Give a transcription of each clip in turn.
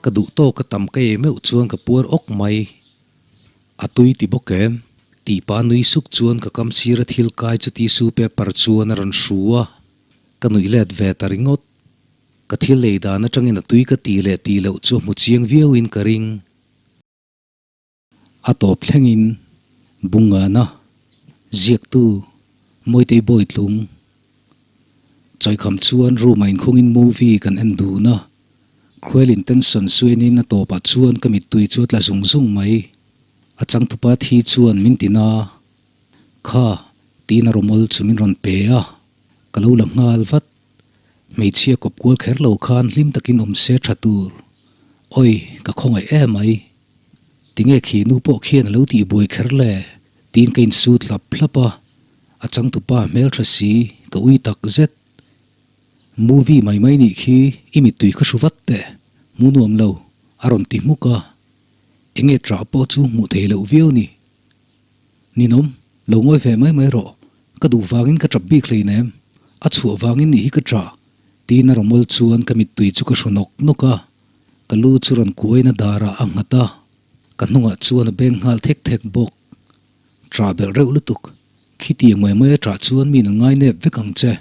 Ka duh tawk a tam ka ei meuh chuan ka puar awk mai. A tui ti bawk em? Tih pa nui suk chuan ka kam sir a thil kai chu tissue paper chuan a rawn hru a. Ka nuih let ve ta ringawt. Ka thil ei dan atangin a tui ka tih leh tih loh chu a hmu chiang viauin ka ring. A tawp thlengin Bungana ziaktu Mawitei Bawitlung Chawikham chuan room ah inkhungin movie kan en dun a, Cruel Intention suainin a tawpah chuan ka mittui chu a tla zung zung mai. A changtupa thi chuan min ti na, Kha, tiin a rawmawl chu min rawn pe a, ka lo la nghal vat. Hmeichhia kawp kual kher lo khan hlim takin awm se tha tur. Oi, ka khawngaih em mai. Tinge khi nu pawh khian a lo tih buai kher le? Tiin ka insut hlap hlap a, a changtupa hmeltha si, ka ui tak zet. Movie mai mai nih khi i mittui kha hru vat teh, hmu nuam lo, a rawn ti hmuk a. Enge trah pawh chu hmuh thei loh viau ni. Ninawm, lo ngawi ve mai mai rawh, ka duh vangin ka tap bik hleinem, a chhuah vangin nih hi ka tah, tiin a rawmawl chuan ka mittui chu ka hru nawk nawk a, ka lu chu rawn kuaina darah a nghat a, ka hnungah chuan a beng nghal thek thek bawk. Tah belh reuh lutuk, khitiang mai mai a tah chuan mi nan ngainep vek ang che,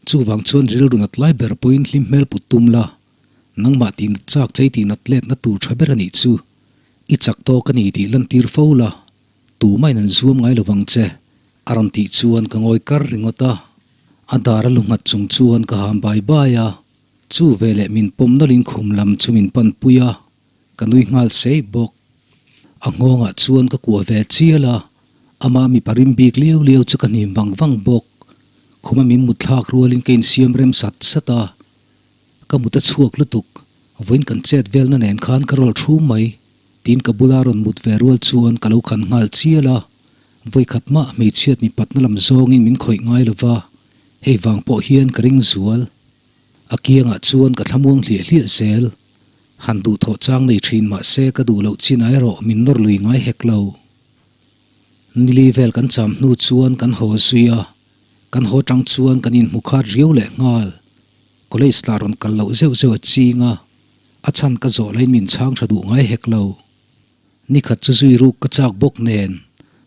chuvang chuan rilru nat lai ber pawhin hlim hmel put tum la, nangmah tih nat chak chei tih nat letna tur tha ber a nih chu. I chak tawk a ni tih lantir fo la, tumahin an zuam ngai lo vang che, a rawn tih chuan ka ngawi kar ringawt a. A dar a lu nghat chung chuan ka ham bai bai a, chu veleh min pawm nawlhin khum lam chu min pan pui a, ka nui nghal sei bawk. A nghawngah chuan ka kuah ve chial a, amah mipa rim bik liau liau chu ka hnim vang vang bawk. Khuma min mut thlak rualin ka insiam rem sat sat a. Ka mut a chhuak lutuk, vawiin kan chet velna nen khan ka rawl thu mai, tiin ka bula rawn mut ve rual chuan ka lo khan nghal chial a, vawikhat mah hmeichhiat mipatna lam zawngin min khawih ngai lo va, hei vang pawh hian ka ring zual. A kiangah chuan ka thlamuang hliah hliah zel, han duhthawh chang nei thin mah se ka duh loh chin ah erawh min nawr lui ngai hek lo. Nili vel kan cham hnu chuan kan haw zui a, kan haw tang chuan kan inhmu khat riau leh nghal. College lah rawn kal loh zeuh zeuh a ching a, a chhan ka zawh lain min chhang tha duh ngai hek lo. Nikhat chu zui ruk ka chak bawk nen,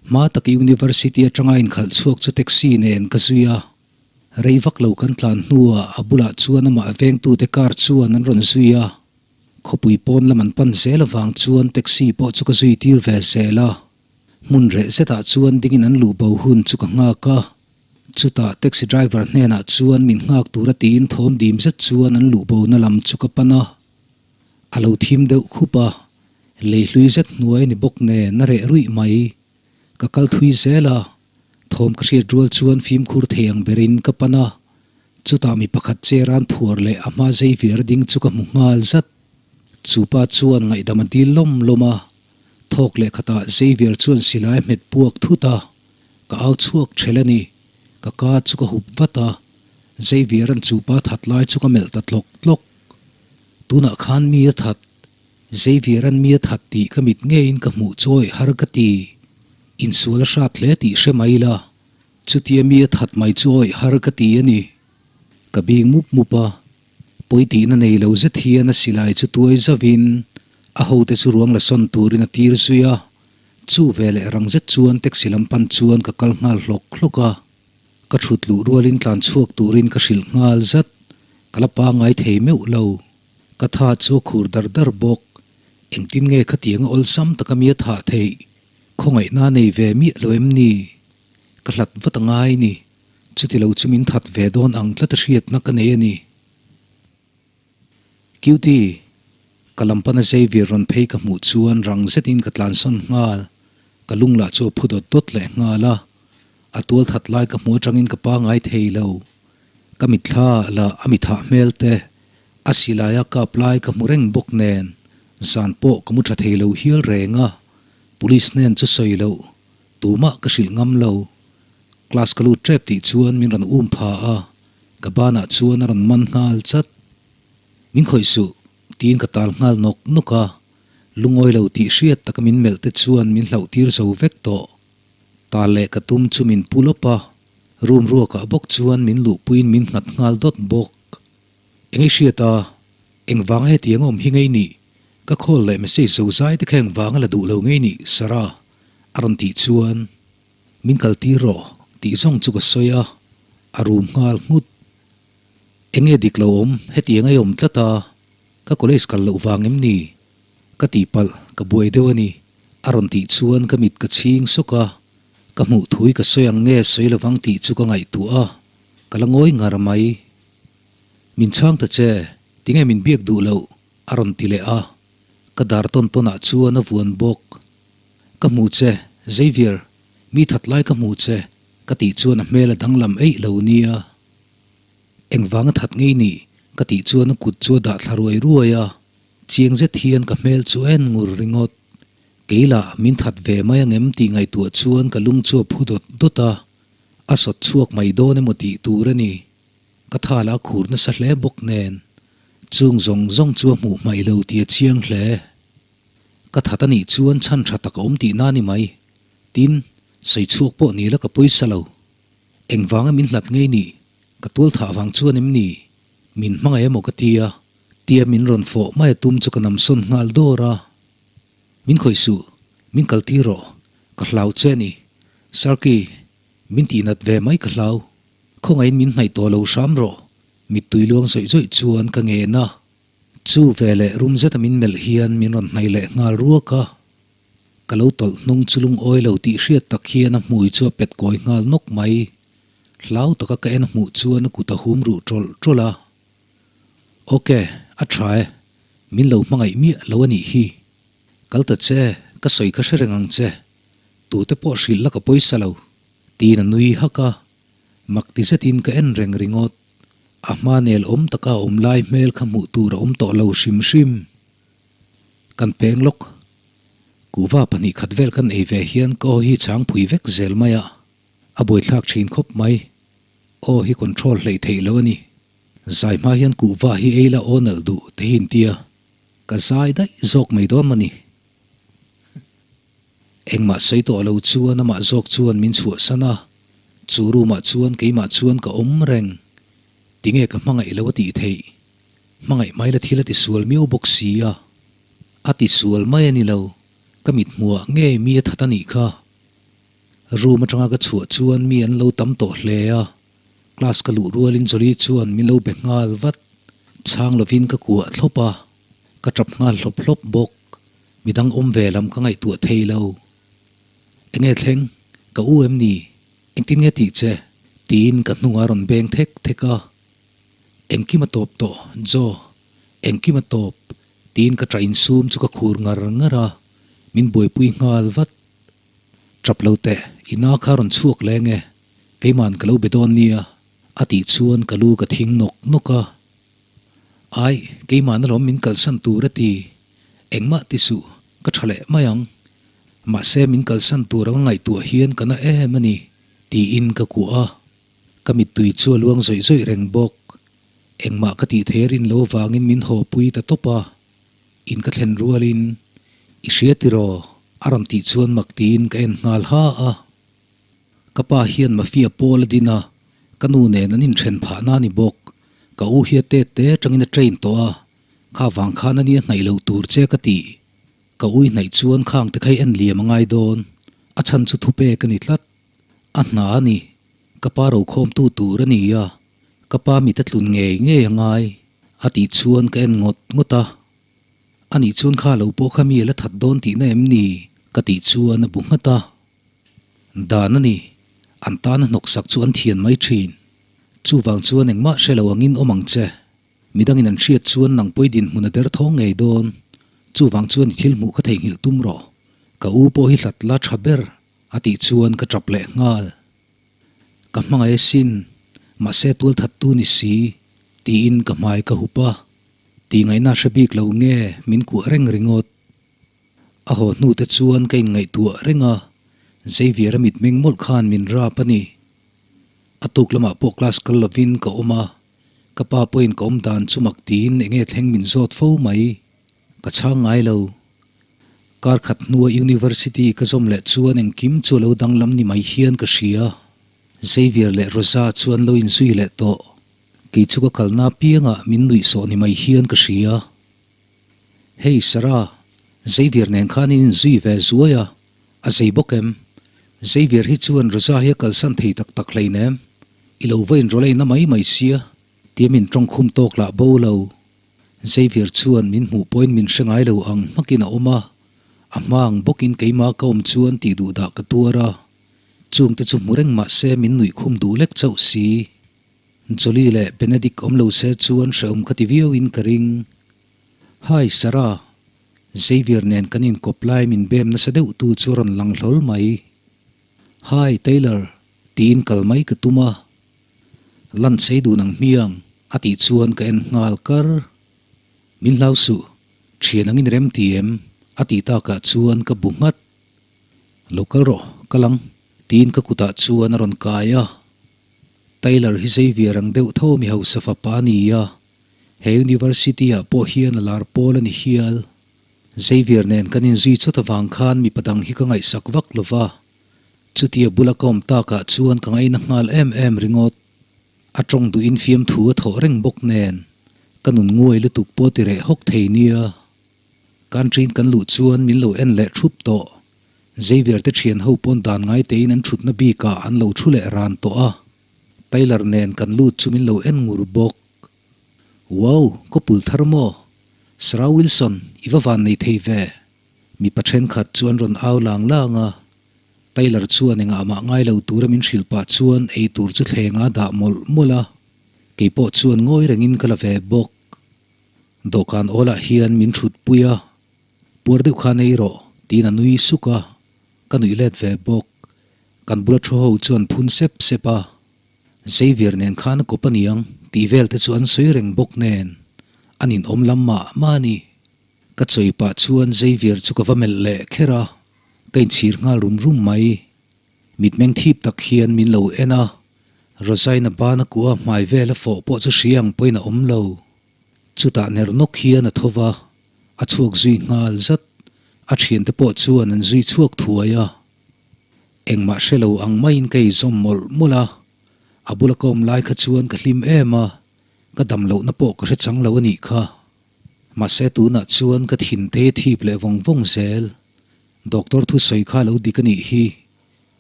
hma taka University atanga inkhalh chhuak chu taxi nen ka zui a. Rei vak lo kan tlan hnuah a bulah chuan amah vengtute car chuan an rawn zui a. Khawpui pawn lam an pan zel avang chuan taxi pawh chu ka zui tir ve zel a. Hmun reh zetah chuan dingin an luh bo hun chu ka nghak a. Chutah taxi driver hnenah chuan min nghak tura tiin thawm dim zet chuan an luh bona lam chu ka pan a. A lo thim deuh khup a, lei hlui zet hnuai a ni bawk nen a reh ruih mai. Ka kal thui zel a, thawm ka hriat rual chuan fimkhur thei ang berin ka pan a. Chutah mi pakhat chair an phuar leh a hma zei viar ding chu ka hmu nghal zat. Chupa chuan ngaihdam a dil lawm lawm a, thawk leh khatah Xavier chuan silai a hmet puak thut a. Ka au chhuak ṭhel a ni. Ka ka chu ka hup vat a, Xavier-a'n chupa that lai chu ka melh ta tlawk tlawk. Tunah khan mi a that. Xavier-a'n mi a that tih ka mit ngeiin ka hmuh chawi har ka ti. Insual a hrat hle tih hre mai la, chutia mi a that mai chu awih har ka ti a ni. Ka bing mup mup a, pawi tihna nei lo zet hian a silai chu tuai zauhin a hote chu ruang la sawn turin a tir zui a. Chu ve leh rang zet chuan taxi lam pan chuan ka kal nghal hlawk hlawk a, ka thut luh rualin tlan chhuak turin ka hrilh nghal zat, ka la pangai thei meuh lo. Ka tha chu a khur dar dar bawk, engtin nge khatianga awlsam taka mi a thah theih, khawngaihna nei ve miah lo em ni? Ka hlat vat a ngai ni, chuti lo chu min that ve dawn ang tlat a hriatna ka nei a ni. Cutie, ka lam pana Xavier rawn phei ka hmuh chuan rang zetin ka tlansawn nghal, ka lung lah chu a phu dawt dawt leh nghal a, a tual that lai ka hmuh atangin ka pangai thei lo. Ka mitthla lah a mithah hmel te, a silai a kap lai ka hmu reng bawk nen zan pawh ka mu tha thei lo hial reng a, police hnen chu sawi loh, tumah ka hrilh ngam lo. Class ka lut tep tih chuan min rawn um pha a, Ka banah chuan a rawn man nghal chat. Min khawih suh, tiin ka tal nghal nawk nawk a. Lungawi lo tih hriat taka min melh te chuan min hlauh tir zo vek tawh. Tal leh ka tum chu min pu lawp a, room ruakah bawk chuan min luhpuiin min nghat nghal dawt bawk. Eng i hriat a, engvanga hetiang awm hi ngei nih? Ka call leh message zo zai te kha engvang a la duh lo ngei nih Sarah a rawn tih chuan min kal tir rawh tih zawng chu ka sawi a, a rum nghal nghut. Enge dik lo awm hetiang a i awm tlat a, ka college kal loh vang em ni? Ka tihpalh ka buai deuh a ni a rawn tih chuan ka mit ka chhing sawk a, ka hmuh thui ka sawi ang nge sawi lovang tih chu ka ngaihtuah a, ka la ngawi ngar mai. Min chhang ta che, tinge min biak duh loh? a rawn ti leh a, ka dar tawn tawn ah chuan a vuan bawk. Ka hmu che, Xavier, mi that lai ka hmu che, ka tih chuan a hmel a danglam eih lo nia. Engvang a that ngei nih? ka tih chuan a kut chu a dah thla ruai ruai a, chiang zet hian ka hmel chu a en ngur ringawt. Kei lah min that ve mai angem tih ngaihtuah chuan ka lung chu a phu dawt dawt a, a sawt chhuak mai dawn emaw tih tur a ni. Ka thal a khur nasa hle bawk nen, chung zawng zawng chu a hmuh hmaih lo tih a chiang hle. Ka that a nih chuan chhan tha tak a awm tihna a ni mai. Tin, sawi chhuak pawh ni la ka pawisa lo. Engvanga min hlat ngei nih? Ka tual thah vang chuan em ni? Min hmangaih emaw ka ti a, tia min rawn fawh mai a tum chu ka namsawn nghal dawr a. Min khawih suh, min kal tir rawh, ka hlau che a ni. Sarki, min tihnat ve mai ka hlau. Khawngaihin min hnaih tawh lo hram rawh, mittui luang zawih zawih chuan ka ngen a. Chu veleh rum zeta min melh hian min rawn hnaih leh nghal ruak a. Ka lo tawlh hnung chu lungawi lo tih hriat tak hian a hmui chu a pet kawi nghal nawk mai. Hlau taka ka en hmuh chuan a kut a hum ruh tawlh tawlh a. Ok, a tha e. Min lo hmangaih miah lo a nih hi. Kal ta che, ka sawi kha hre reng ang che. Tute pawh hrilh la ka pawisa lo. Tiin a nui hak a. Mak ti zetin ka en reng ringawt. A hma nel awm taka a awm lai hmel kha hmuh tur a awm tawh lo hrim hrim. Kan peng lawk. Kuhva pahnih khat vel kan ei ve hian ka aw hi chang phui vek zel mai a, a buaithlak thin khawp mai. Aw hi control hleih theih lo a ni. Zai hma hian kuhva hi ei la aw nalh duh te hi intia. Ka zai daih zawk mai dawn maw ni? Engmah sawi tawh lo chuan amah zawk chuan min chhuahsan a, chu room ah chuan keimah chuan ka awm reng. Tinge ka hmangaih lo a tih theih? Hmangaih mai la thil a tisual miau bawk si a. A tisual mai a ni lo, ka mit hmuhah ngei mi a that a nih kha. Room atanga ka chhuah chuan mi an lo tam tawh hle a, class ka luh rualin Jolie chuan min lo be nghal vat. Chhang lovin ka kuah thlawp a, ka tap nghal hlawp hlawp bawk. Midang awm ve lam ka ngaihtuah thei lo. Enge thleng? Ka u em ni? Engtin nge tih che? Tiin ka hnungah a rawn beng thek thek a. Engkim a tawp tawh, Jo. Engkim a tawp, tiin ka ṭah insum chu ka khur ngar ngar a, min buaipui nghal vat. Ṭap lo teh, i na kha rawn chhuak leng e, keima'n ka lo be dawn nia, a tih chuan ka lu ka thing nawk nawk a. Ai, keima'n alawm min kalsan tur a ti. Engmah ti suh, ka ṭha leh mai ang. Mahse min kalsan tur anga ngaihtuah hian ka na em a ni, tiin ka kuah a. Ka mittui chu a luang zawih zawih reng bawk. Engmah ka tih thei a rin lo vangin min haw pui ta tawp a. In ka thlen rualin, I hria tiraw? a rawn tih chuan mak tiin ka en nghal ha a. Ka pa hian mafia pawl a din a, ka nu nen an inthen phah na ni bawk. Ka u hi a tet te atangin a train tawh a, kha vang khan a nia hnaih lo tur che ka ti. Ka ui hnaih chuan khang te kha i en liam a ngai dawn, a chhan chu thupek a ni tlat. A hna a ni, ka pa rokhawmtu tur a ni a, ka pa mit a tlun ngei ngei a ngai, a tih chuan ka en ngawt ngawt a. A nih chuan kha lo pawh kha mi a la that dawn tihna em ni? ka tih chuan a bu nghat a. Dan a ni, an tana hnawksak chu an thian mai thin. Chuvang chuan engmah hre lo angin awm ang che. Midangin an hriat chuan nang pawi dinhmun a derthawng ngei dawn. Chuvang chuan i thil hmuh kha theihnghilh tum rawh. Ka u pawh hi hlat la tha ber. A tih chuan ka tap leh nghal. Ka hmangaih asin, mahse tualthattu ni si, tiin ka hmai ka hup a. Tihngaihna hre bik lo nge min kuah reng ringawt. A haw hnu te chuan ka inngaihtuah reng a, Xavier-a mitmeng mawlh khan min rap a ni. A tuk lamah pawh class kal lovin ka awm a, ka pa pawhin ka awm dan chu mak tiin enge thleng min zawt fo mai. Ka chhang ngai lo. Kar khat hnua University ka zawm leh chuan engkim chu a lo danglam ni mai hian ka hria. Xavier leh Rosa chu an lo inzui leh tawh. Kei chu ka kalna apiangah min nuihsawh ni mai hian ka hria. Hey Sarah, Xavier nen khan in inzui ve zuai a, a zei bawk em? Xavier hi chuan Rosa hi a kalsan thei tak tak hleinem, i lo va inrawlei na mai mai sia, tia min tawngkhum tawk lah bo lo. Xavier chuan min hmuh pawhin min hre ngai lo ang hmakin a awm a, a hma ang bawkin keimah ka awm chuan tih duh dah ka tuar a, chungte chu hmu reng mah se min nuih khum duh lek chauh si. Jolie leh Benedict awm lo se chuan hrehawm ka ti viau in ka ring. Hi Sarah, Xavier nen kan inkawp lai min bem nasa deuh tu chu a rawn lang hlawl mai. Hi Taylor, tiin kal mai ka tum a. Lan sei dun ang hmiang, a tih chuan ka en nghal kar. Min hlau suh, thian angin rem ti em? a tih takah chuan ka bu nghat. Lo kal rawh, kal ang, tiin ka kutah chuan a rawn kai a. Taylor hi Xavier ang deuh tho mi hausa fapa a ni a, he university ah pawh hian a lar pawl a ni hial. Xavier nen kan inzui chawt avang khan mipa dang hi ka ngaihsak vak lo va, chutia bula ka awm takah chuan ka ngaina nghal em em ringawt. A tawng duhin fiamthu a thawh reng bawk nen, ka nun nguai lutuk pawh ti reh hawk thei nia. Country in kan luh chuan min lo en leh thup tawh. Xavier te thian ho pawn dan ngai tein an thutna bikah an lo thu leh ran tawh a. Taylor nen kan lut chu min lo en ngur bawk. Wow, ka pul thar maw? Sarah Wilson, i va van nei thei ve? Mipa thenkhat chu an rawn au lang lang a. Taylor chuan engah mah ngai lo tura min hrilh pah chuan ei tur chu thleng a dah mawlh mawlh a. Keipawh chuan ngawi rengin ka la ve bawk. Dawhkan awlah hian min thut pui a, puar deuh khan ei rawh tiin a nui suk a, ka nuih let ve bawk. Kan bula thu ho chuan phun sep sep a, Xavier nen khan a kawp a niang tih vel te chu an sawi reng bawk nen an inawm lam mah mah a ni. Ka chawi pah chuan Xavier chu ka va melh leh kher a, ka inchhir nghal rum rum mai. Mitmeng thip tak hian min lo en a, Rosaina bana kuah hmai vel a fawh pawh chu hria ang pawhin a awm lo. Chutah ner nawk hian a tho va, a chhuak zui nghal zat. A thiante pawh chuan an zui chhuak thuai a. Engmah hre lo ang maiin ka izawm mawlh mawlh a, a bula ka awm lai kha chuan ka hlim em a, ka dam lohna pawh ka hre chang lo a nih kha. Mahse tunah chuan ka thin te thip leh vawng vawng zel. Doctor thusawi kha lo dik a nih hi.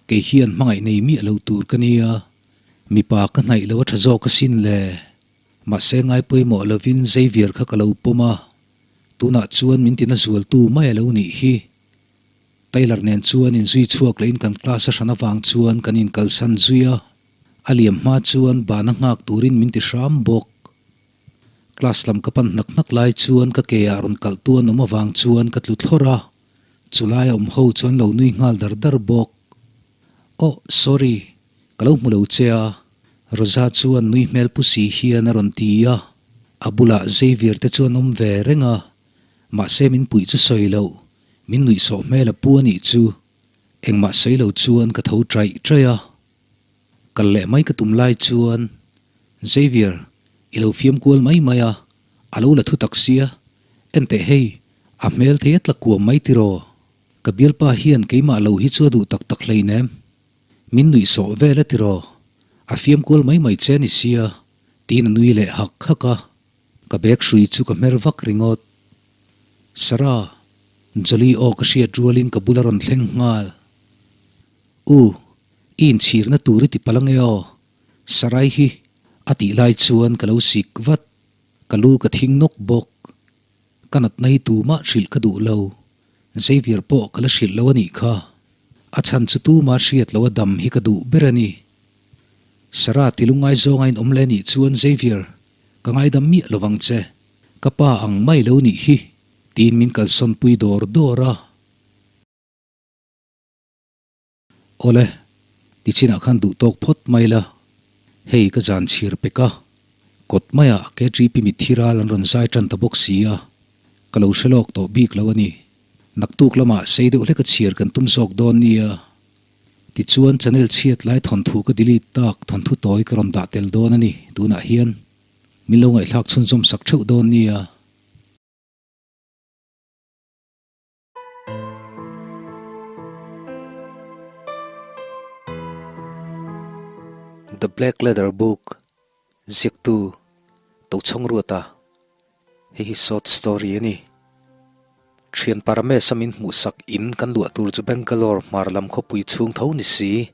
Kei hian hmangaih nei miah lo tur ka nia, mipa ka hnaih lo a tha zawk asin le. Mahse ngai pawimawh lovin Xavier kha ka lo pawm a, tunah chuan min tina zualtu mai a lo nih hi. Taylor nen chuan inzui chhuak lehin kan class a hran avang chuan kan inkalsan zui a, a liam hma chuan bana nghak turin min ti hram bawk. Class lam ka pan hnak hnak lai chuan ka ke ah rawn kalh tu an awm avang chuan ka tlu thlawrh a, Chulai a awm ho chu an lo nui nghal dar dar bawk. Oh, sorry, ka lo hmu lo che a, Rosa chuan nui hmel pu si hian a rawn ti a. A bulah Xavier te chu an awm ve reng a, mahse min puih chu sawi loh, min nuihsawh hmel a pu a nih chu. Engmah sawi lo chuan ka tho ṭaih ṭaih a. Kal leh mai ka tum lai chuan, Xavier, i lo fiam kual mai mai a, a lo la thu tak sia, enteh hei, A hmel thei a tla kuam mai tiraw? Ka bialpa hian keimah lo hi chu a duh tak tak hleinem. Min nuih sawh vel a tiraw? A fiam kual mai mai che a ni sia, tiin a nui leh hak hak a. Ka bag hrui chu ka hmer vak ringawt. Sarah, Jolie aw ka hriat rualin ka bula rawn thleng nghal. U, i inchhirna tur i ti palh ange aw, Sarai hi a tih lai chuan ka lo sik vat. Ka lu ka thing nawk bawk. Ka natna hi tumah hrilh ka duh lo, Xavier pawh ka la hrilh lo a nih kha. A chhan chu tuma hriat loh a dam hi ka duh ber a ni. Sarah ti lungngai zawnga in awm leh nih chuan Xavier, ka ngaidam miah lo vang che. Ka pa ang mai lo nih hi, tiin min kalsawn pui dawr dawr a. Awle, tichinah khan duh tawk phawt mai la, hei ka zan chhir pek a, kawt maiah KTP mitthi ral an rawn zai tan ta bawk si a, ka lo hre lawk tawh bik lo a ni. Naktuk lamah sei deuh hleka chhir kan tum zawk dawn nia. Tichuan channel chhiat lai thawnthu ka delete tak thawnthu tawi ka rawn dah tel dawn a ni tunah hian. Min lo ngaihthlak chhunzawm sak theuh dawn nia. The Black Leather Book, Ziaktu, Tochhawng Ruata, Hei hi short story a ni. Thian Paramesh-a min hmuhsak in kan luah tur chu Bangalore hmar lam khawpui chhung tho ni si,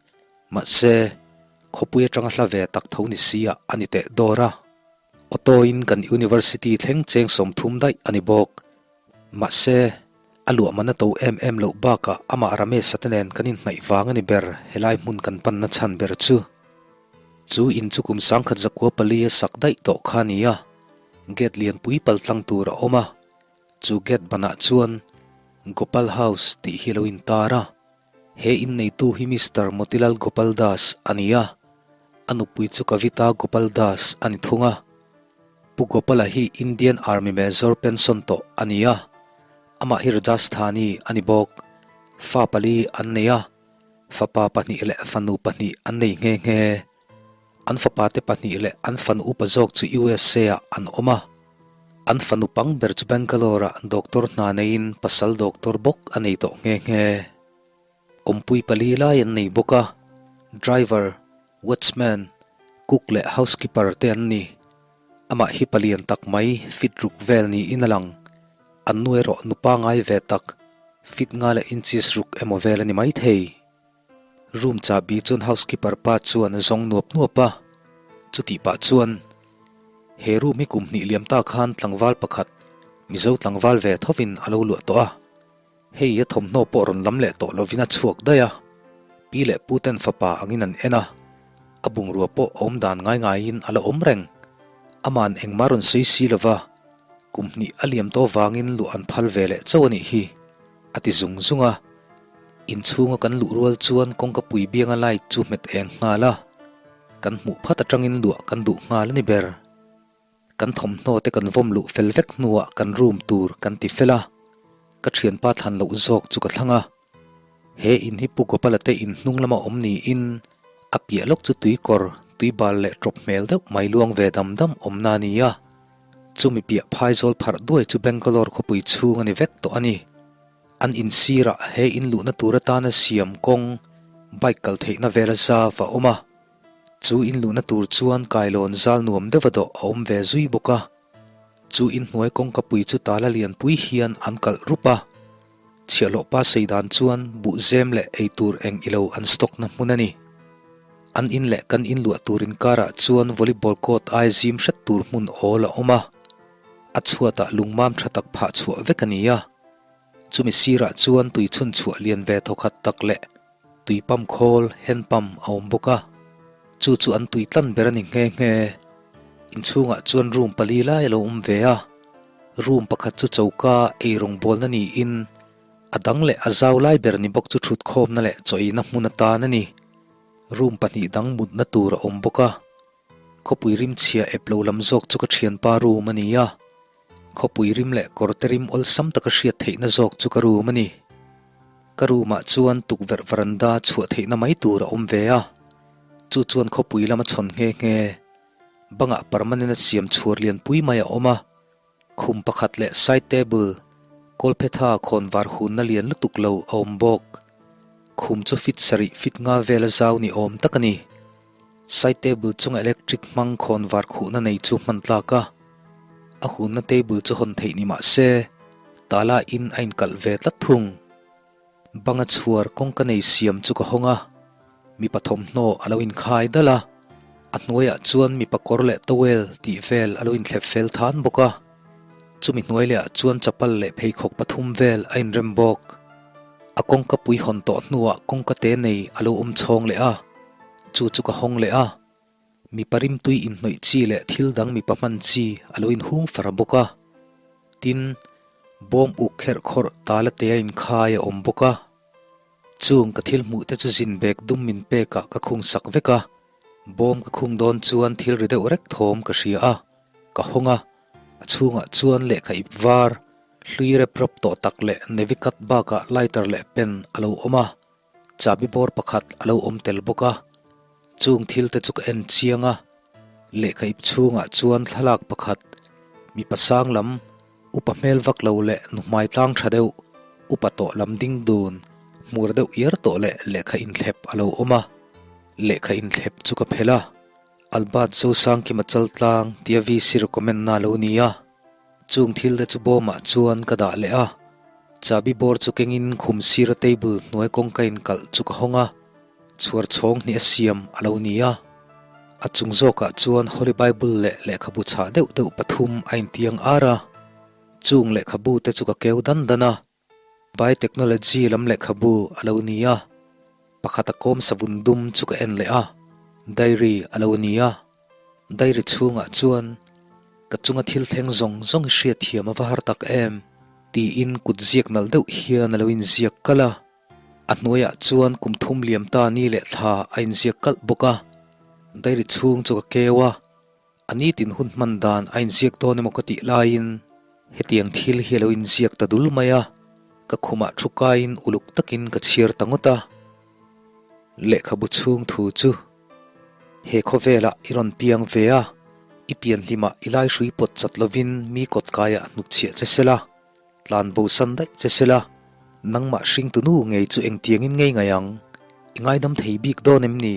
mahse, khawpui atanga hla ve tak tho ni si ah a ni teh dawr a. Auto in kan University thleng cheng 30 daih a ni bawk. Mahse, a luah man a to em em loh bakah amah Ramesh-a te nen kan inhnaih vang a ni ber helai hmun kan panna chhan ber chu. Chu in chu kum 1904 a sak daih tawh kha a ni a, gate lianpui paltlang tur a awm a. Chu gate banah chuan Gopal House tih hi lo intar a, he inneitu hi Mister Motilal Gopal Das a ni a, a nupui chu Kavita Gopal Das a ni thung a. Pu Gopala hi Indian Army Major pension tawh a ni a, amah hi Rajasthani a ni bawk. Fa pali an nei a, fapa pahnih leh fanu pahnih an nei nghe nghe. An fapate pahnih leh an fanu upa zawk chu USA ah an awm a. An fanu pang ber chu Bangalore ah doctor hna neiin pasal doctor bawk a nei tawh nghe nghe. Awmpui pali lai an nei bawk a, driver, watchman, cook leh housekeeper te an ni. Amah hi palian tak mai fit ruk vel niin a lang. An nu erawh nu pangai ve tak, fit nga leh inches ruk emaw vel a ni maithei. Room chahbi chuan housekeeper pa chuan a zawng nuap nuap a, chutih pah chuan he room hi kum hnih liam ta khan tlangval pakhat Mizo tlangval ve thovin a lo luah tawh a, hei a thawmhnaw pawh rawn lam leh tawh lovin a chhuak daih a, pi leh pu ten fapa angin an en a, a bungrua pawh a awm dan ngai ngaiin a la awm reng. Ama'n engmah rawn sawi si lova, kum hnih a liam tawh vangin luah an phal ve leh chauh a nih hi. A ti zung zung a, inchhunga kan luh rual chuan kawngka pui bianga light chu hmet eng nghal a, kan hmuh phat atangin luah kan duh nghal a ni ber. Kan thawmhnaw te kan vawm luh fel vek hnuah kan room tur kan ti fel a, ka thianpa thlan loh zawk chu ka thlang a. He in hi Pu Gopala te in hnung lama awm niin a piah lawk chu tuikawr, tuibal leh tawp hmel deuh mai luang ve dam dam awmna a ni a. Chumi piah phaizawl pharh duai chu Bangalore khawpui chhung a ni vek tawh a ni. An insirah he in luhna tur atana siam kawng bike kal theihna vela zau a awm a. Chu in luhna tur chuan kailawn zal nuam deuha dawh a awm ve zui bawk a. Chu inhnuai kawngkapui chu tala lianpui hian an kalh rup a. Chhiahhlawh pa sei dan chuan buhzem leh eitur eng ilo an stock na hmun a ni. An in leh kan in luah tur inkarah chuan volleyball court ai zim hret tur hmun awl a awm a, a chhuatah lungmam tha tak phah chhuah vek a ni a. Chumi sirah chuan tui chhun chhuah lian ve thawkhat tak leh tui pump khawl, hand pump, a awm bawk a. Chu chu an tui tlan ber a ni nghe nghe. Inchhungah chuan room pali lai a lo awm ve a. Room pakhat chu choka eirawng bawlna niin a dang leh a zau lai ber ni bawk chu thutkhawmna leh chawina hmun atan a ni. Room pahnih dang mutna tur a awm bawk a. Khawpui rim chhia ep lo lam zawk chu ka thianpa room a ni a. Khawpui rim leh kawrte rim awlsam taka hriat theihna zawk chu ka room a ni. Ka room ah chuan tukverh varanda chhuah theihna mai tur a awm ve a. Chu chuan khawpui lama chhawn nghe nghe. Bangah permanent a siam chhuar lianpui mai a awm a, khum pakhat leh side table, kawlphetha khawnvar hunna lian lutuk lo a awm bawk. Khum chu fit sarih fit nga vela zau ni awm tak a ni. Side table chunga electric hmang khawnvar khuhna nei chu hman tlak a, a hunna table chu hawn theih ni mah se, tala in a inkalh ve tlat thung. Banga chhuar kawngka nei siam chu ka hawng a, mipa thawmhnaw a lo inkhai dal a, a hnuaiah chuan mipa kawr leh towel tih vel a lo inthlep fel than bawk a, chumi hnuai lehah chuan chapal leh pheikhawk pathum vel a inrem bawk. A kawngka pui hawn tawh hnuah kawngka te nei a lo awm chhawng leh a, chu chu ka hawng leh a. Mipa rimtui inhnawih chi leh thil dang mipa hman chi a lo inhung far bawk a. Tin, bawm uk kherh khawrh tala te a inkhai a awm bawk a. Chung ka thil hmuh te chu zin bek dum min pekah ka khung sak vek a. Bawm ka khung dawn chuan thil ri deuh rek thawm ka hria a, ka hawng a. A chhungah chuan lehkha ip var, hlui rep rawp tawh tak leh navy cut bakah lighter leh pen a lo awm a. Chahbi bawr pakhat a lo awm tel bawk a, chung thil te chu ka en chiang a, lehkha ip chhungah chuan thlalak pakhat, mipa sang lam, upa hmel vak lo leh nu hmai tlang tha deuh, upa tawh lam ding dun, hmur deuh iar tawh leh lehkha inthlep a lo awm a, lehkha inthlep chu ka phelh a, Albert Zosangkima Chaltlang tia VC recommend na a lo ni a. Chung thil te chu bawmah chuan ka dah leh a. Chahbi bawr chu kengin khum sira table hnuai kawngka inkalh chu ka hawng a, chhuar chhawng hnih a siam a lo ni a. A chung zawkah chuan Holy Bible leh lehkhabu chhah deuh deuh pathum a intiang ar a, chung lehkhabu te chu ka keu dan dan a. Biotechnology lam lehkhabu a lo ni a, pakhat a kawm savun dum chu ka en leh a, diary a lo ni a. Diary chhungah chuan ka chunga thil thleng zawng zawng i hriatthiam a va har tak em? tiin kut ziak nalh deuh hian a lo inziak kalh a. A hnuaiah chuan kum thum liam ta ni leh thla a inziak kalh bawk a. Diary chhung chu ka keu a. A nitin hun hman dan a inziak dawn emaw ka tih laiin hetiang thil hi a lo inziak ta dul mai a, ka khumah thu kaiin uluk takin ka chhiar ta ngawt a. Lehkhabu chhung thu chu he khawvelah i rawn piang ve a, i pianhlimah i laihrui pawt chat lovin mi kawt kaiah hnutchhiah che sela, tlan bosan daih che sela, nangmah hringtu nu ngei chu engtiangin ngei ngai ang, i ngaidam thei bik dawn em ni?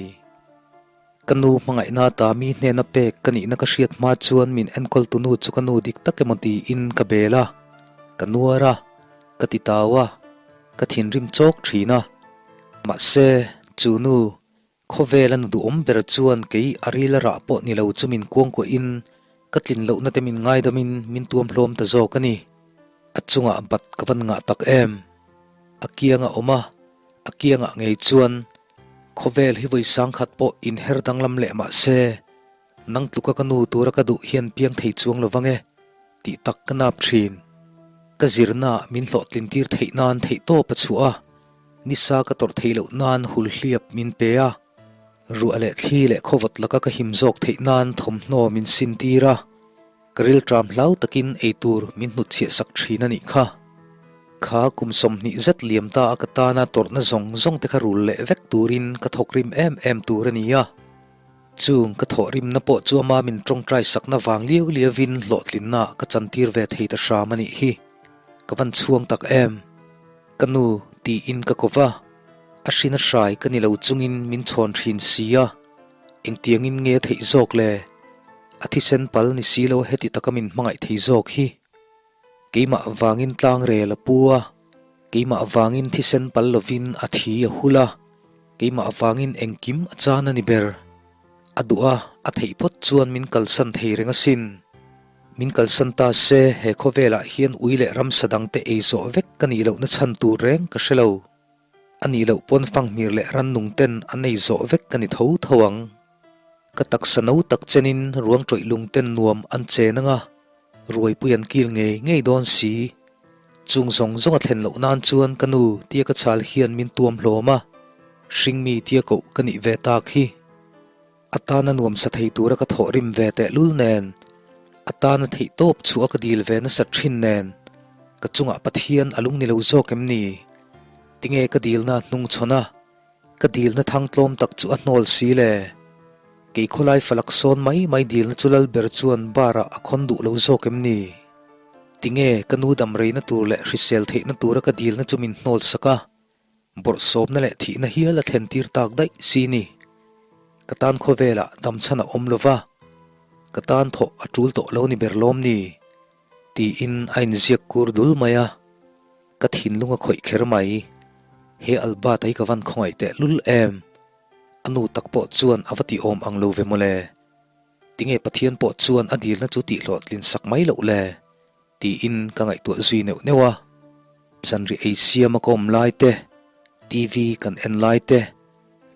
Ka nu hmangaihna ta mi hnena pek ka nihna ka hriat hma chuan min enkawl tu nu chu ka nu dik tak emaw tiin ka bel a, ka nuar a, ka ti tau a, ka thinrim chawk thin a. Mahse, chu nu, khawvela nu duhawm ber chuan kei a ril a rah pawh ni lo chu min kuangkuahin ka tlin lohna te min ngaidamin min tuam hlawm ta zawk a ni. A chungah bat ka van ngah tak em? A kianga awm a, a kiangah ngei chuan Khawvel hi vawi sangkhat pawh inher danglam leh mah se, nang tluka ka nu tura ka duh hian piang thei chuang lo vang e, tih tak ka nap thin. Ka zirnaah min hlawhtlin tir theih nan theihtawp a chhuah a, nisa ka tawrh theih loh nan hul hliap min pe a, ruah leh thli leh khawvawt laka ka him zawk theih nan thawmhnaw min sin tir a, Ka rilṭam hlau takin eitur min hnutchhiah sak ṭhin a nih kha. Kha kum 20 zet liam ta a ka tana tawrhna zawng zawng te kha rul leh vek turin ka thawkrim em em tur a ni a. Chung ka thawhrimna pawh chu ama min ṭawngṭai sakna vang liau liauin hlawhtlinna ka chantir ve thei ta hram a nih hi. Ka van chhuang tak em? Ka nu tiin ka ko va, a hrin a hrai ka ni lo chungin min chhawn ṭhin si a. Engtiangin nge a theih zawk le? A thisen pal ni si lo heti taka min hmangaih thei zawk hi. Keimah vangin tlangrel a pu a, keimah vangin thisen pal lovin a thi a hul a, keimah vangin engkim a chan a ni ber. A duh a, a theih phawt chuan min kalsan thei reng asin. Min kalsan ta se he khawvelah hian ui leh ramsa dangte ei zawh vek ka nih lohna chhan tur reng ka hre lo. A nih loh pawn fanghmir leh rannung ten an ei zawh vek ka ni tho tho ang. Ka taksa no tak chenin ruang tawih lung ten nuam an chen anga, ruaipui an kil ngei ngei dawn si. Chung zawng zawng a thlen loh nan chuan ka nu tia ka chal hian min tuam hlawm a, hringmi tia koh ka nih ve tak hi. A tana nuamsa thei tura ka thawhrim ve tehlul nen, a tana theih tawp chhuah ka dil ve nasat thin nen, ka chungah Pathian a lung ni lo zawk em ni? Tinge ka dilna a hnung chhawn a, ka dilna thang tlawm tak chu a hnawl si le? Kei khawlai falak sawn mai mai dilna chu Lalber chuan bar ah a khawn duh lo zawk em ni? Tinge ka nu damreina tur leh hrisel theihna tura ka dilna chu min hnawl sak a? Bawrhsawmna leh thihna hial a thlen tir tak daih si ni. Ka tan khawvelah damchhan a awm lova, ka tan thawh a tul tawh lo ni ber lawm ni? tiin a inziak kur dul mai a, ka thinlung a khawih kher mai. He Albert-a hi ka van khawngaih teh lul em? A nu tak pawh chuan a va ti awm ang lo ve mawle. Tinge Pathian pawh chuan a dilna chu tihhlawhtlin sak mai loh le? Tiin ka ngaihtuah zui neuh neuh a, zanriah ei siama ka awm lai te, TV kan en lai te,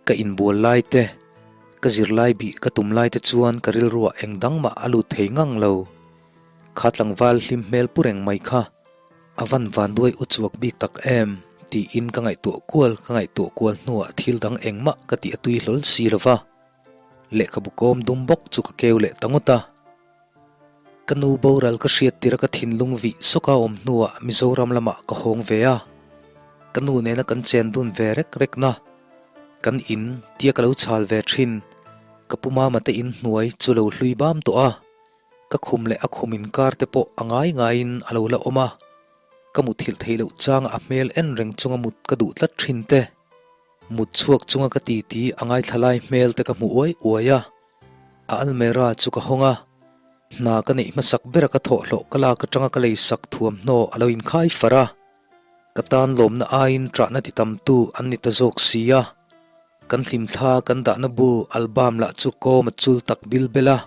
ka inbual lai te, ka zirlai bih ka tum lai te chuan ka rilruah eng dang mah a lut thei ngang lo. Kha tlangval hlim hmel pu reng mai kha a van vanduai u chuak bik tak em tiin ka ngaihtuah kual ka ngaihtuah kual hnuah thil dang engmah ka tih a tui hlawl si lo va, lehkhabu kawm dum bawk chu ka keu leh ta ngawt a. Ka nu boral ka hriat tir a ka thinlung vih sawk a awm hnuah Mizoram lamah ka hawng ve a, ka nu nena kan chen dun ve rek rek na, kan in tia ka lo chhal ve thin, ka pu mama te in hnuai chu lo hlui bam tawh a, ka khum leh a khum inkar te pawh a ngai ngaiin a lo la awm a, ka muthilh theih loh changa a hmel en reng chunga mut ka duh tlat thin te, mut chhuak chunga ka titi a ngaithla lai hmel te ka hmu uai uai a. A almera chu ka hawng a, hna ka neih hmasak bera ka thawhhlawh ka lak atanga ka lei sak thuamhnaw a lo inkhai far a. Ka tan lawmna aiin ṭahna ti tamtu an ni ta zawk si a. Kan hlimthla kan dahna bu album lah chu kawm a chul tak bil bel a.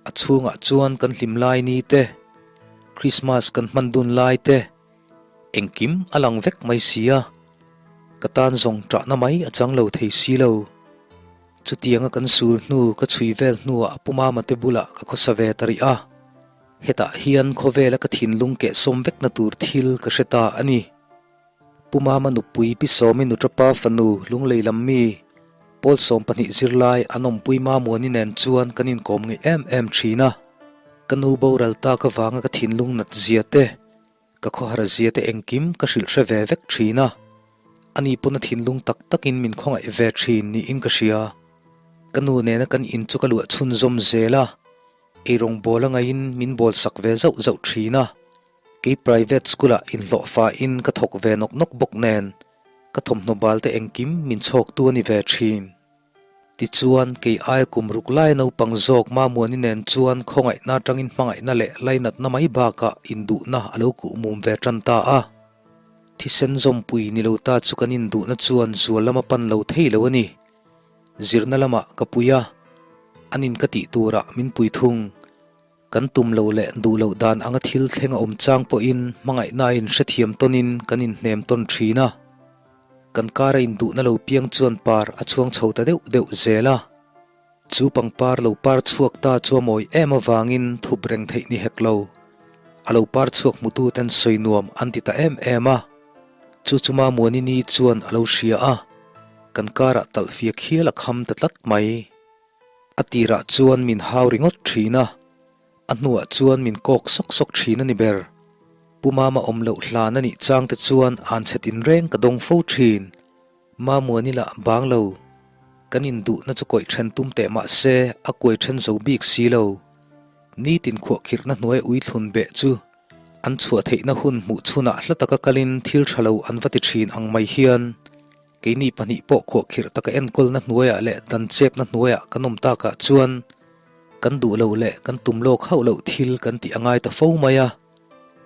A chhungah chuan kan hlim lai ni te, Christmas kan hman dun lai te, engkim a lang vek mai si a. Ka tan zawng ṭahna mai a chang lo thei si lo. Chutianga kan sul hnu ka chhui vel hnuah Pu Mama te bulah ka khawsa ve ta rih a. Hetah hian khawvela ka thinlung kehsawm vekna tur thil ka hre ta a ni. Pu Mama nupui Pi Sawmi Nuṭapa fanu Lunglei lam mi Pawl 12 zirlai an awmpui Mamuani nen chuan kan inkawm ngeih em em thin a. Ka nu boral tak avanga ka thinlung nat zia te, ka khawhar zia te engkim ka hrilh hre ve vek thin a. Ani pawn a thinlung tak takin min khawngaih ve thin niin ka hria. Ka nu nena kan in chu ka luah chhunzawm zel a. Eirawng bawl a ngaihin min bawl sak ve zauh zauh thin a. Kei private school ah inhlawh fain ka thawk ve nawk nawk bawk nen ka thawmhnaw bal te engkim min chhawktu a ni ve thin. Tichuan kei aia kum ruk lai naupang zawk Mamuani nen chuan khawngaihna atangin hmangaihna leh lainatna mai bakah induhna a lo kuh mum ve tan ta a. Thisen zawmpui ni lo ta chu kan induhna chuan zual lama pan lo thei lo a ni. Zirna lamah ka pui a, anin ka tih turah min pui thung. Kan tum lo leh duh loh dan anga thil thleng a awm chang pawhin hmangaihna a inhrethiam tawnin kan inhnem tawn thin a. Kan kara induhna lo piang chuan par a chhuang chho ta deuh deuh zel a. Chu pangpar lo par chhuak ta chu a mawi em avangin thup reng theih ni hek lo. A lo par chhuak hmutu ten sawi nuam an ti ta em em a. Chu chu Mamuani ni chuan a lo hria a, kan karah talhfiak hial a kham ta tlat mai. A tirah chuan min hau ringawt thin a, a hnuah chuan min kawk sawk sawk thin a ni ber. Pu Mama awm loh hlan a nih chang te chuan an chhe tinreng ka dawng fo thin. Mamuani lah bang lo. Kan induhna chu kawih then tum teh mah se a kuai then zo bik si lo. Nitin khuahkhirhna hnuai uithlun beh chu an chhuah theihna hun hmuh chhunah hla taka kalin thil tha lo an va ti thin ang mai hian Keini pahnih pawh khuahkhirh taka enkawlna hnuaiah leh dan chepna hnuaiah kan awm takah chuan kan duh loh leh kan tum lawk hauh loh thil kan tih a ngai ta fo mai a.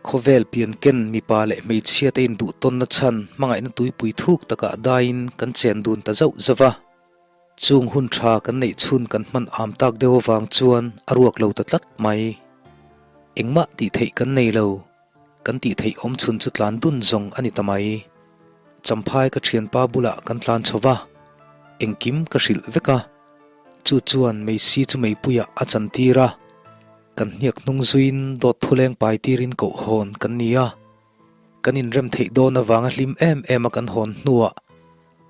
Khawvel pian ken mipa leh hmeichhia te induh tawnna chhan hmangaihna tuipui thuk takah daiin kan chen dun ta zauh zauh a. Chung hun tha kan neih chhun kan hman am tak deuh avang chuan a ruak lo ta tlat mai. Engmah tih theih kan nei lo. Kan tih theih awm chhun chu tlan dun zawng a ni ta mai. Champhai ka thianpa bulah kan tlan chho va, engkim ka hrilh vek a. Chu chuan Meisi chu meipuiah a chantir a, kan hniak hnung zuiin dawt thuleng pai tirin koh hawn kan ni a. Kan inrem theih dawn avanga hlim em em a kan hawn hnuah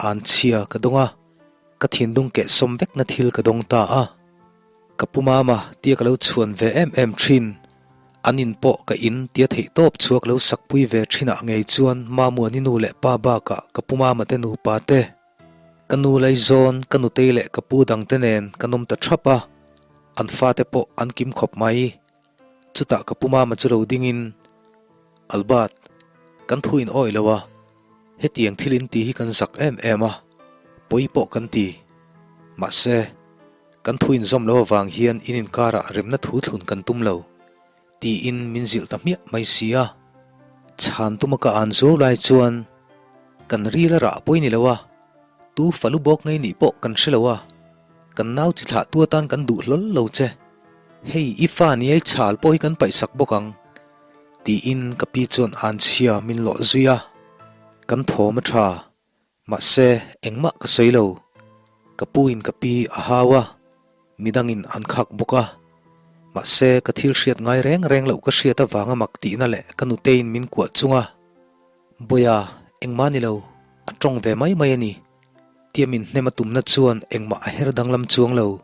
an chhia ka dawng a, ka thinlung kehsawm vekna thil ka dawng ta a. Ka pu mama tia ka lo chhuan ve em em thin. An in pawh ka in tia theih tawp chhuak lo sakpui ve thinah ngei chuan Mamuani nu leh pa bakah ka pu mama te nupa te, ka nu Laizawn, ka nutei leh ka pu dangte nen kan awm ta thap a, an fate pawh an kim khawp mai. Chutah ka pu mama chu lo dingin, Albert, kan thu in awih lo a, hetiang thil in ti hi kan zak em em a, pawi pawh kan ti. Mahse. Kan thu inzawm lo avang hian in inkarah remna thu thlun kan tum lo, tiin min zilh ta hmiah mai si a. Chhan tuma ka an zuau lai chuan kan ril a rah pawi ni lo a, tu falu bawk ngei nih pawh kan hre lo a, kan nau chi thlah tu atan kan duh hlawl lo che. Hei i fa niai chhal pawh hi kan paihsak bawk ang, tiin ka pi chuan anchhia min lawh zui a, kan thawm a tha. Mahse, engmah ka sawi lo. Ka pu in ka pi a hau a, midangin an khak bawk a. Mahse, ka thil hriat ngai reng reng loh ka hriat avanga mak tihna leh ka nuteiin min kuah chung a, Bawia, engmah ni lo, a tawng ve mai mai a ni. Tia min hnem a tumna chuan engmah a her danglam chuang lo.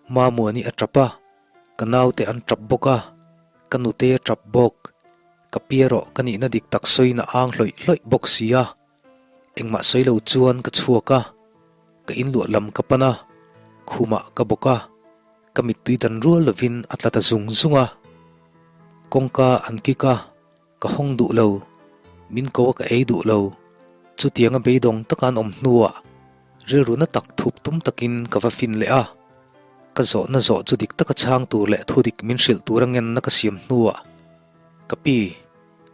Mamuani a tap a, ka naute an tap bawk a, ka nutei a tap bawk. Ka pi erawh ka nihna dik tak sawiin a ang hlawih hlawih bawk si a. Engmah sawi lo chuan ka chhuak a, ka inluah lam ka pan a, khumah ka bawk a, ka mittui dan rual lovin a tla ta zung zung a. Kawngka an kik a, ka hawng duh lo, min ko a ka ei duh lo. Chutianga beidawng taka an awm hnuah rilru na tak thup tum takin ka va fin leh a, ka zawhna zawh chu dik taka chhang tur leh thudik min hrilh tura ngenna ka siam hnuah, Ka pi,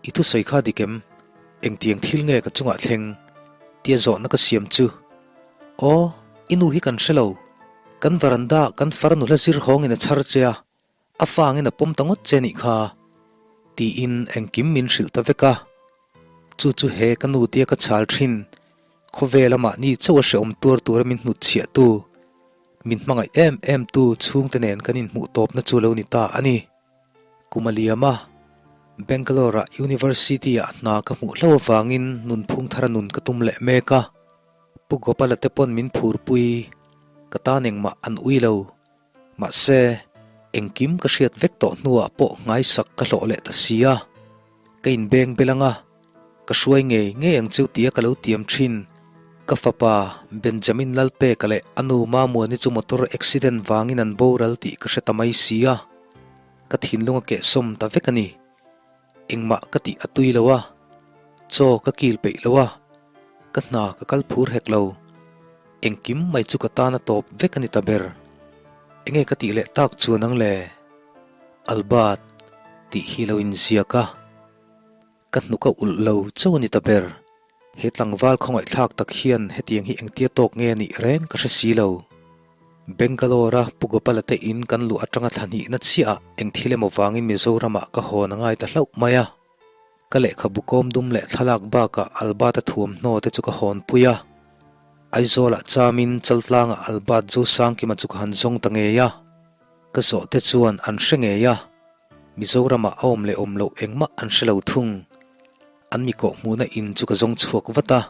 i thusawi kha dik em? Engtiang thil nge ka chungah thleng? tia zawhna ka siam chu, Aw, i nu hi kan hre lo. Kan varanda kan farnu hla zir hawngin a chhar che a, a fangin a pawm ta ngawt che nih kha, tiin engkim min hrilh ta vek a. Chu chu he ka nu tia ka chhal thin, khawvel a mahni chauh a hrehawm tuar tura min hnutchhiahtu, min hmangaih em em tu chhungte nen kan inhmuh tawpna chu lo ni ta a ni. Kum a liam a, Bangalore-ah University-ah hna ka hmuh hlauh avangin nunphung thara nun ka tum leh mek a. Pu Gopala te pawn min phurpui, ka tan engmah an ui lo. Mahse, engkim ka hriat vek tawh hnuah pawh nghaisak ka hlawh leh ta si a. Ka inbeng bel ang a, ka hruai ngei ngei ang cheu tia ka lo tiam thin. Ka fapa Benjamin Lalpeka leh a nu Mamuani chu motor accident vangin an boral tih ka hre ta mai si a, ka thinlung a kehsawm ta vek a ni. Engmah ka tih a tui lo a, chaw ka kil peih lo a, ka hna ka kal phur hek lo. Engkim mai chu ka tan a tawp vek a ni ta ber. Enge ka tih leh tak chuan ang le? Albert tih hi lo inziak a, ka hnuk a ulh lo chauh a ni ta ber. He tlangval khawngaihthlak tak hian hetiang hi engtia tawk nge a nih reng ka hre si lo. Bangalore-a Pu Gopala te in kan luh atanga thla hnihna chiahah eng thil emaw vangin Mizoramah ka hawn a ngai ta hlauh mai a. Ka lehkhabu kawm dum leh thlalak bakah Albert-a thuamhnaw te chu ka hawnpui a. Aizawlah chamin Chaltlangah Albert Zosangkima chu ka han zawng ta ngei a. Ka zawh te chuan an hre ngei a, Mizoramah a awm leh awm loh engmah an hre lo thung. An mi kawh hmuhna in chu ka zawng chhuak vat a,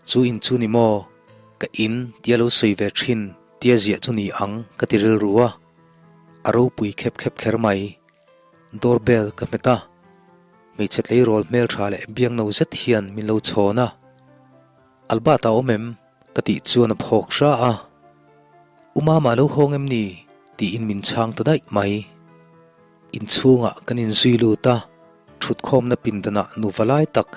Chu in chu ni maw? Ka in tia lo sawi ve thin tia ziah chu ni ang ka ti rilru a, a ropui khep khep kher mai. Door bell ka hmet a, hmeichhe tleirawl hmeltha leh biangno zet hian min lo chhawn a, Albert a awm em? Ka tih chuan a phawk hra a, U Mama lo hawng em ni? tiin min chhang ta daih mai. Inchhungah kan inzui lut a, thutkhawmna pindanah nuva lai tak,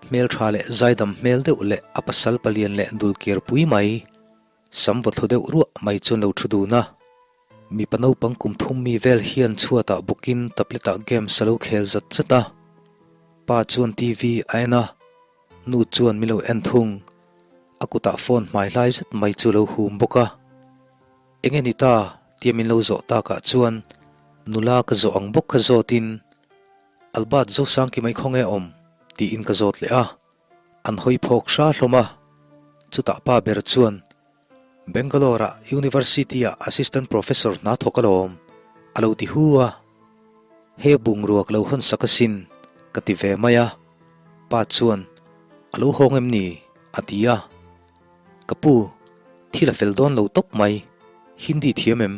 hmeltha leh zaidam hmel deuh leh a pasal palian leh dulkir pui mai, sam vawthlu deuh ruah mai chuan lo thu dun a. Mipa naupang kum thum mi vel hian chhuatah bawkin tablet-ah games a lo khel zat zat a, pa chuan TV a en a, Nu chuan min lo en thung, a kutah phone hmai hlai zet mai chu lo hum bawk a. Eng e ni ta? tia min lo zawh takah chuan nula ka zawh ang bawk kha zawtin, Albert Zosangki mai khaw nge awm? tiin ka zawt leh a. An hawi phawk hra hlawm a. Chutah pa ber chuan, Bangalore-ah University-ah Assistant Professor hna thawk alawm, a lo ti hu a. He bungrua ka lo hawn sak asin, ka ti ve mai a. Pa chuan, A lo hawng em ni? a ti a. Ka pu, thil a fel dawn lo tawp mai, Hindi thiam em?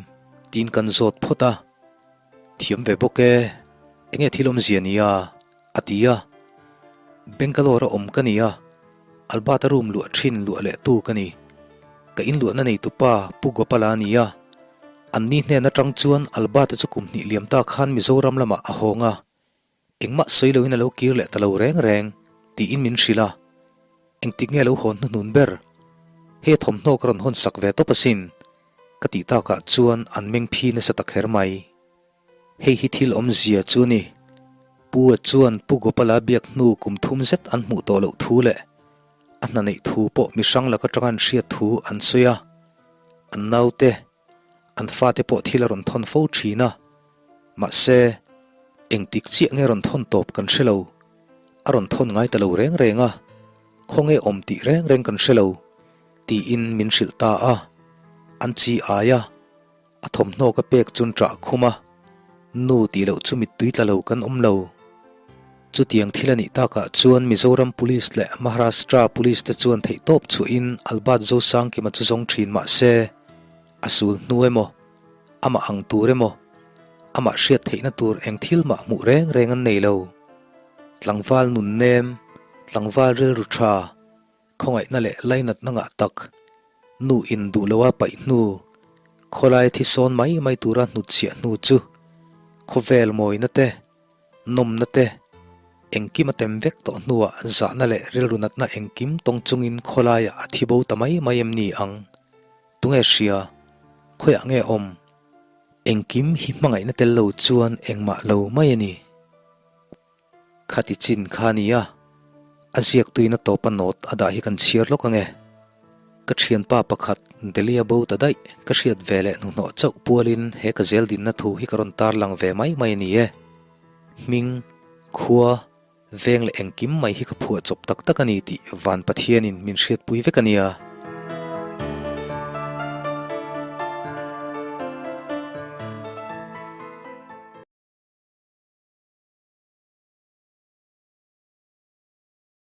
tiin kan zawt phawt a. Thiam ve bawk e, enge thil awmzia nia? A ti a, Bangalore a awm ka ni a, Albert-a room luah thin luah leh tu ka ni. Ka inluahna neitu pa Pu Gopala a ni a, an ni hnen atang chuan Albert-a chu kum hnih liam ta khan Mizoram lamah a hawng a, engmah sawi loin a lo kir leh ta lo reng reng tiin min hrilh a, engtik nge a lo hawn hnuhnun ber? Hei a thawmhnaw ka rawn hawn sak ve tawp asin, ka tih takah chuan an meng phi nasa ta kher mai. Hei hi thil awmzia chu ni. Pu a chuan Pu Gopala biak hnu kum thum zet an hmuh tawh loh thu leh a hna neih thu pawh mi hrang lak atanga an hriat thu an sawi a. An naute, an fate pawh thil a rawn thawn fo thin a. Mahse, engtik chiah nge rawn thawn tawp kan hre lo. A rawn thawn ngai ta lo reng reng a, khawnge awm tih reng reng kan hre lo, tiin min hrilh ta a. An chi ai a. A thawmhnaw ka pek chun ṭah khum a, nu tih loh chu mittui tla lo kan awm lo. Chutiang thil a nih takah chuan Mizoram Police leh Maharashtra Police te chuan theihtawp chhuahin Albert Zosangkima chu zawng ṭhin mah se, a sul hnu emaw, amah ang tur emaw, amah hriat theihna tur eng thil mah hmuh reng reng an nei lo. Tlangval nunnem, tlangval rilru ṭha, Khawngaihna leh lainatna ngah tak, nu in duh loa paih hnu, khawlai thi sawn mai mai tura hnutchhiah hnu chu khawvel mawina te, nawmna te, engkim a tem vek tawh hnuah zahna leh rilru natna engkim tawng chungin khawlaiah a thi bo ta mai mai em ni ang? Tunge hria? Khawiah nge awm? Engkim hi hmangaihna tel lo chuan engmah lo mai a ni. Khati chin kha nia. A ziaktuin a tawpa note a dah hi kan chhiar lawk ange. Ka thianpa pakhat Delhi a bo ta daih, ka hriat ve leh hnuhnawh chauh pualin he ka zel dinna thu hi ka rawn tarlang ve mai mai a ni e. Hming, khua, veng leh engkim mai hi ka phuah chawp tak tak a ni tih Van Pathianin min hriatpui vek a nia.